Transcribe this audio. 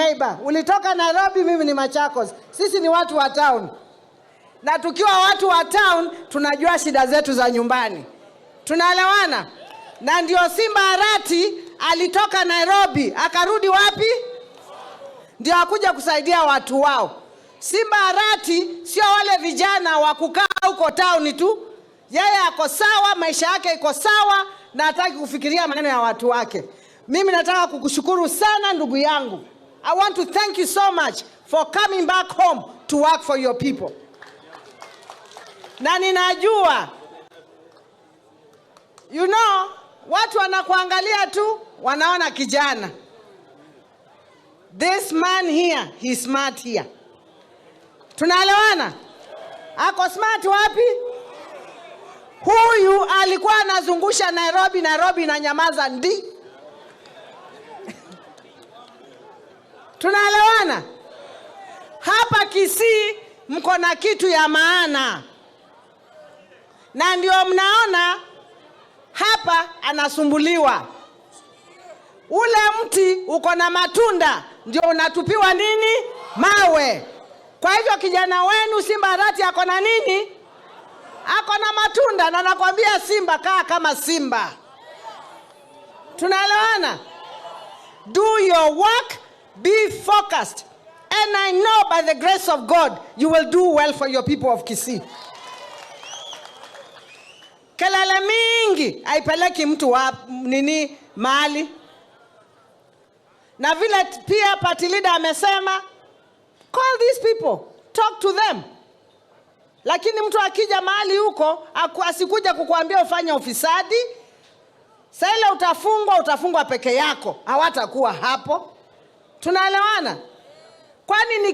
neighbor. Ulitoka Nairobi, mimi ni Machakos. Sisi ni watu wa town, na tukiwa watu wa town tunajua shida zetu za nyumbani. Tunaelewana? Na ndio Simba Arati alitoka Nairobi akarudi wapi? Ndio akuja kusaidia watu wao. Simba Arati sio wale vijana wa kukaa huko town tu. Yeye ako sawa, maisha yake iko sawa na hataki kufikiria maneno ya watu wake. Mimi nataka kukushukuru sana, ndugu yangu. I want to thank you so much for coming back home to work for your people. Na ninajua watu wanakuangalia tu, wanaona kijana. This man here, he's smart here. Tunaelewana? Ako smart wapi? Huyu alikuwa anazungusha Nairobi, Nairobi na nyamaza ndi. Tunaelewana? Hapa Kisii mko na kitu ya maana, na ndio mnaona hapa anasumbuliwa. Ule mti uko na matunda ndio unatupiwa nini? Mawe. Kwa hivyo kijana wenu Simba Arati ako na nini? Ako na matunda, na nakwambia Simba, kaa kama simba. Tunaelewana? Do your work, be focused. And I know by the grace of God you will do well for your people of Kisii. Kelele mingi haipeleki mtu wa nini mahali. Na vile pia party leader amesema, call these people, talk to them. Lakini mtu akija mahali huko asikuja kukuambia ufanye ufisadi. Sasa ile utafungwa, utafungwa peke yako, hawatakuwa hapo. Tunaelewana? Kwani ni